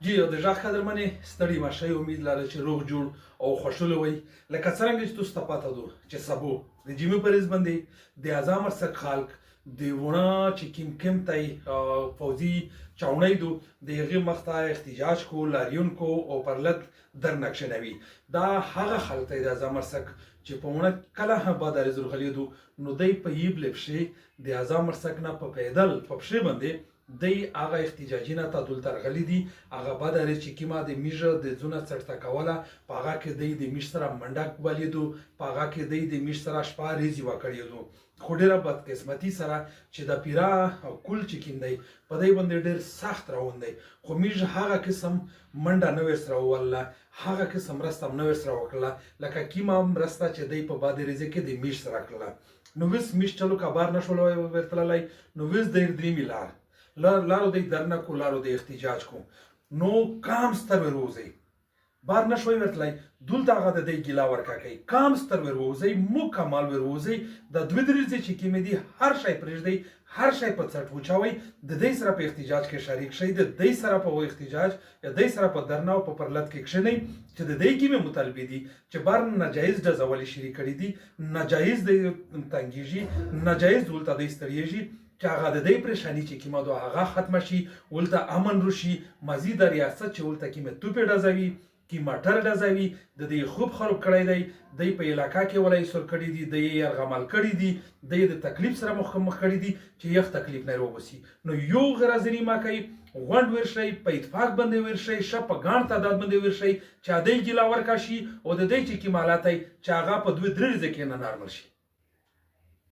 جی او د ژغ قدرمنې ستړي مشه، امید لره چې روغ جوړ او خوشاله وئ. لکه څرنګه چې تاسو ته پته دو چې سبو د جمعې پر ورځ باندې د اعظم ارسک خلک د وڼه چې کیم کیم تای فوجي چاوڼۍ دو د هغې مخته احتجاج کو، لاریون کو او پرلت در نقشنوي. دا هغه خلک دی د اعظم ارسک چې په وڼه کله هم بادارې زرغلې دو، نو دی په یبلې پښې د اعظم ارسک نه په پیدل په پښې باندې دی هغه احتجاجي نه تا دلته راغلي دي. هغه بدرې چې کیما د میژه د ځونه څړته کوله، په هغه کې دی د میژ سره منډک ولیدو، په هغه کې دی د میژ سره شپه ریزي وکړېدو. خو ډېره بدقسمتي سره چې د پیرا کول چې کیم دی په دی باندې ډېر سخت روان دی، خو میژ هغه قسم منډه نه ورسره ووله، هغه قسم مرسته هم نه ورسره وکړله لکه کیما مرسته چې دی په باد ریزې کې د میژ سره کړله. نو وس میژ چلو کبار نشول ورتللی، نو وس د درېمی لار لارو دی درنه کو، لارو دی احتجاج کو. نو کام ستر وروزی بار نشوي ورتلای، دلته هغه د دی ګیلا ورکا کوي. کام ستر وروزی، مکمل وروزی، د دوی درځي چې کیمې دي هر شی پرېږدي، هر شی په څټ وچوي، د دې سره په احتجاج کې شریک شئ، د دې سره په احتجاج یا دې سره په درنه او په پرلت کې کښېنئ چې د دې کیمې مطالبې دي چې بار ناجایز ډزولې شریک کړي دي، ناجایز دی تنګیږي، ناجایز دلته دی ستړیږي، چې هغه د دې پریشانی چې کیمه دو هغه ختمه شي، ولته امن رشي. مزید ریاست چې ولته کیمه توپې ډزوي، کی مټر ډزوي، د دې خوب خراب کړی دی، دی په علاقه کې ولای سر کړی دی، دی یرغمل کړی دی، دی د تکلیف سره مخ مخ کړی دی چې یخ تکلیف نه وبسي. نو یو غرضری ما کوي، غونډ ورشي، په اتفاق باندې ورشي، شه په ګاڼ تعداد باندې ورشي چې ادی ګیلا ورکا شي او د دې چې کی مالاتای چې هغه په دوی درې ځکه نه نارمل شي.